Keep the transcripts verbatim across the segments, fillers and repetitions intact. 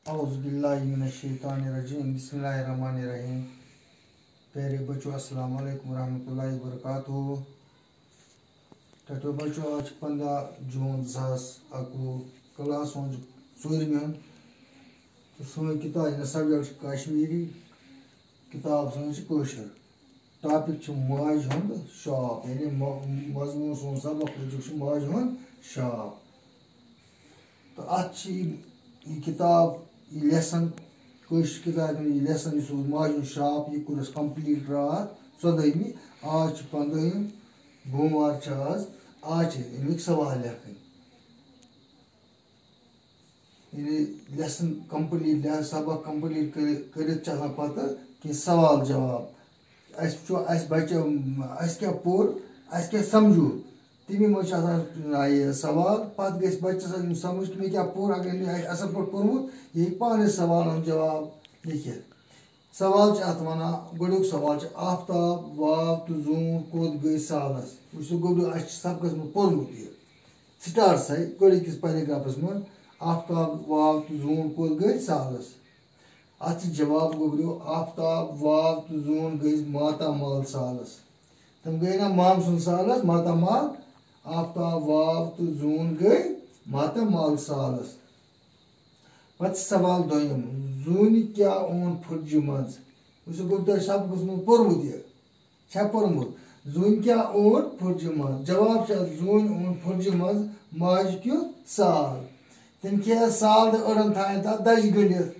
اعوذ باللہ من الشیطان الرجیم، بسم اللہ الرحمن الرحیم۔ پیارے بچو، السلام علیکم ورحمۃ اللہ وبرکاتہ۔ ٹٹو بچو، آز چھُ پنٛداہ جوٗن زٕ ساس اَکوُہ، کلاس وَن چھُ ژوٗرمہِ ہُنٛد۔ تہٕ سٲنۍ کِتاب، یعنی subject چھُ کشمیٖری، کِتاب سٲنۍ چھِ کٲشِر۔ Topic چھُ ماجہِ ہُنٛد شاپ، یعنی مَ-، مضموٗن سون سبق أزیُک چھُ ماجہِ ہُنٛد شاپ۔ تہٕ اَتھ چھِ یہِ، یہِ کِتاب، یہِ lesson، کٲشِر کِتابہِ ہُنٛد یہِ lesson، یُس اوس ماجہِ ہُنٛد شاپ، یہِ کوٚر اَسہِ complete راتھ ژۄدٲہمہِ۔ آز چھِ پنٛدٲہِم، بوموار چھِ آز، آز چھِ اَسہِ اَمِکۍ سوال لیکھٕنۍ۔ یعنی lesson complete، لے-، سبق complete کٔرِتھ، کٔرِتھ چھِ آسان پتہٕ کینٛہہ سوال جواب۔ اَسہِ وٕچھو، اَسہِ بچو، اَسہِ کیٛاہ پوٚر، اَسہِ کیٛاہ سمجھو، تَمی منٛز چھِ آسان، آ، یہِ سوال۔ پتہٕ گژھِ بچس آسُن سمجھ کہِ مےٚ کیٛاہ پوٚر۔ اگر مےٚ آسہِ اَصٕل پٲٹھۍ پوٚرمُت، یہِ ہیٚکہِ پانَے سوالن جواب لیکھِتھ۔ سوال چھِ اَتھ وَنان، گۄڈٕنیُک سوال چھُ، آفتاب، واو تہٕ زوٗن کوٚت گٔے سالَس؟ وٕچھِو گۄڈٕ، اَسہِ چھُ سبقَس منٛز پوٚرمُت یہِ۔ Start سَے گۄڈٕنِکِس paragraphس منٛز، آفتاب، واو تہٕ زوٗن کوٚت گٔے سالَس؟ اَتھ چھِ جواب گوٚبریو، آفتاب، واو تہٕ زوٗن گٔے ماتامال سالَس۔ تِم گٔے نہ مام سُنٛد سالَس، ماتامال۔ آفتاب، واو تہٕ زوٗن گٔے ماتامال سالَس۔ پتہٕ چھُ سوال دوٚیِم، زوٗنہِ کیٛاہ اوٚن پھُٹجہِ منٛز؟ وٕچھِو، گوٚو تۄہہِ سبقَس منٛز پوٚرمُت یہِ۔ چھا پوٚرمُت؟ زوٗنہِ کیٛاہ اوٚن پھُٹجہِ منٛز؟ جواب چھُ اَتھ، زوٗنہِ اوٚن پھُٹجہِ منٛز ماجہِ کیُتھ سال۔ تٔمۍ کھیٚیہِ سال تہٕ أڑَن تھایَن تَتھ دَجہِ گٔنٛڈِتھ۔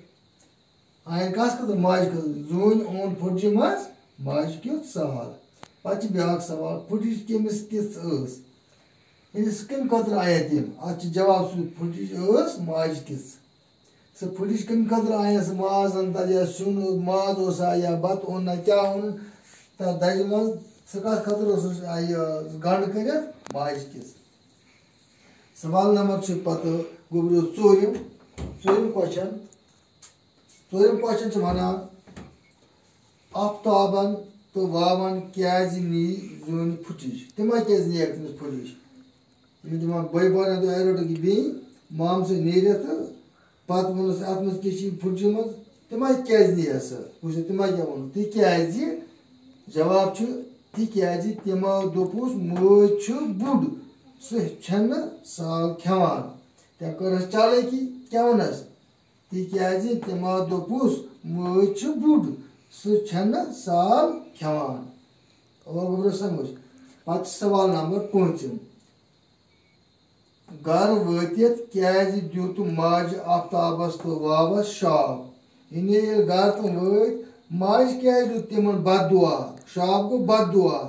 آیَن کَس خٲطرٕ؟ ماجہِ خٲطرٕ۔ زوٗنہِ اوٚن پھُٹجہِ منٛز ماجہِ کیُتھ سال۔ پَتہٕ چھِ بیٛاکھ سوال، پھُٹِج کٔمِس کِژھ ٲس؟ یعنی سُہ کَمہِ خٲطرٕ آیَن تِم؟ اَتھ چھِ جواب سُہ، پھُٹِج ٲس ماجہِ کِژھ۔ سُہ پھُٹِج کَمہِ خٲطرٕ آیَن؟ سُہ ماز اَن تَتھ یا سیُن اوس، ماز اوسا یا بَتہٕ اوٚن نا کیٛاہ اوٚن تَتھ دَجہِ منٛز؟ سُہ کَتھ خٲطرٕ اوس سُہ، آ، یہِ گَنٛڈ کٔرِتھ؟ ماجہِ کِژھ۔ سوال نمبر چھُ پَتہٕ گوٚبریو ژوٗرِم، ژوٗرِم question۔ ژوٗرِم question چھُ وَنان، آفتابَن تہٕ واوَن کیٛازِ نی زوٗنہِ پھُٹِج؟ تِمَے کیٛازِ نِیَکھ تٔمِس پھُٹِج؟ ییٚلہِ تِمَن بٲے بارنٮ۪ن دوٚپ، "اَے رٔٹِو یہِ بیٚنہِ مامہٕ سۭتۍ نیٖرِتھ"، تہٕ پَتہٕ ووٚنُس، "اَتھ منٛز کیٛاہ چھِ یہِ پھُٹجہِ منٛز؟ تِمَے کیٛازِ نِیَس سُہ؟" وٕچھِو، تِمَے کیٛاہ ووٚنُکھ؟ تِکیٛازِ، جواب چھُ، تِکیٛازِ تِمو دوٚپُس، "مٲج چھُ بُڈ، سُہ چھَنہٕ سال کھٮ۪وان۔" تٔمۍ کٔرہَس چالاکی، کیٛاہ ووٚنُس؟ تِکیٛازِ تِمو دوٚپُس، "مٲج چھِ بُڈ، سُہ چھَنہٕ سال کھٮ۪وان۔" آو گوٚبرو سمجھ؟ پتہٕ چھُ سوال نمبر پوٗنٛژِم۔ گرٕ وٲتِتھ کیٛازِ دیُت ماجہِ آفتابس تہٕ واوس شاپ؟ یعنی ییٚلہِ گرٕ تِم وٲتۍ، ماجہِ کیٛازِ دیُت تِمن بد دعا؟ شاپ گوٚو بد دعا۔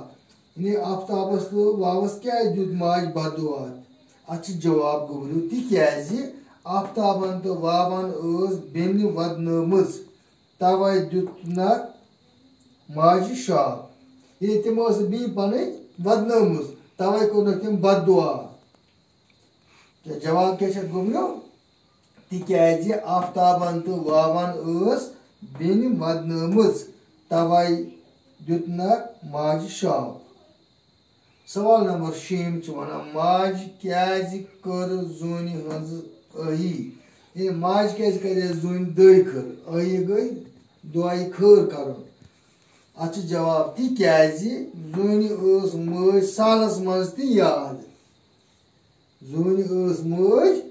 یعنی آفتابس تہٕ واوس کیٛازِ دیُت ماجہِ بد دعا؟ اتھ چھُ جواب گوٚبرو، تِکیٛازِ آفتابن تہٕ واون ٲس بیٚنہِ ودنٲومٕژ، توے دیُتنکھ ماجہِ شاپ۔ یعنی تِم ٲس بیٚنہِ پنٕنۍ ودنٲومٕژ، توے کوٚرنکھ تِم بد دعا۔ تہٕ جواب کیٛاہ چھُ اَتھ گوٚبرو؟ تِکیٛازِ آفتابن تہٕ واون ٲس بیٚنہِ ودنٲومٕژ، توے دیُتنکھ ماجہِ شاپ۔ سوال نمبر شیٚیِم چھُ وَنان، ماجہِ کیٛازِ کٔر زوٗنہِ ہٕنٛز ٲہی؟ یعنی ماجہِ کیٛازِ کَرِ زوٗنہِ دٲے خٲر؟ ٲہی گٔے دُعایہِ خٲر کَرُن۔ اَتھ چھُ جواب، تِکیٛازِ زوٗنہِ ٲس مٲج سالَس منٛز تہِ یاد۔ زوٗنہِ ٲس مٲج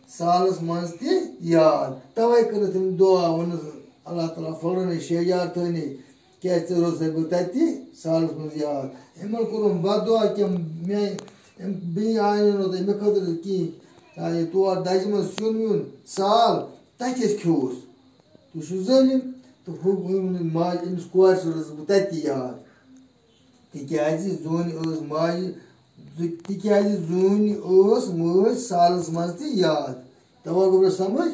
سالَس منٛز تہِ یاد، تَوَے کٔرٕتھ أمۍ دُعا، ووٚنُس، "اللہ تعالیٰ پھۄلرٲونے شیٚے یار تھٲونَے، کیٛازِ ژےٚ روزَے بہٕ تَتی سالَس منٛز یاد۔" أمۍ ما کوٚرُن بد دُعا کینٛہہ، میٛانہِ أمۍ بیٚیہِ آیہِ نہٕ تۄہہِ مےٚ خٲطرٕ کِہیٖنۍ، آ، یہِ تور دَجہِ منٛز سیُن ویُن سال، تَتہِ اَسہِ کھیوٚوُس۔ تُہۍ چھِو ظٲلِم۔ تہٕ ہُہ، أمۍ ووٚن ماجہِ، أمِس کورِ سۭتۍ ٲسٕس بہٕ تَتی یاد۔ تِکیٛازِ زوٗنہِ ٲس ماجہِ، تِکیٛازِ زوٗنہِ ٲس مٲج سالَس منٛز تہِ یاد۔ تَوَے گوٚو مےٚ سَمٕجھ۔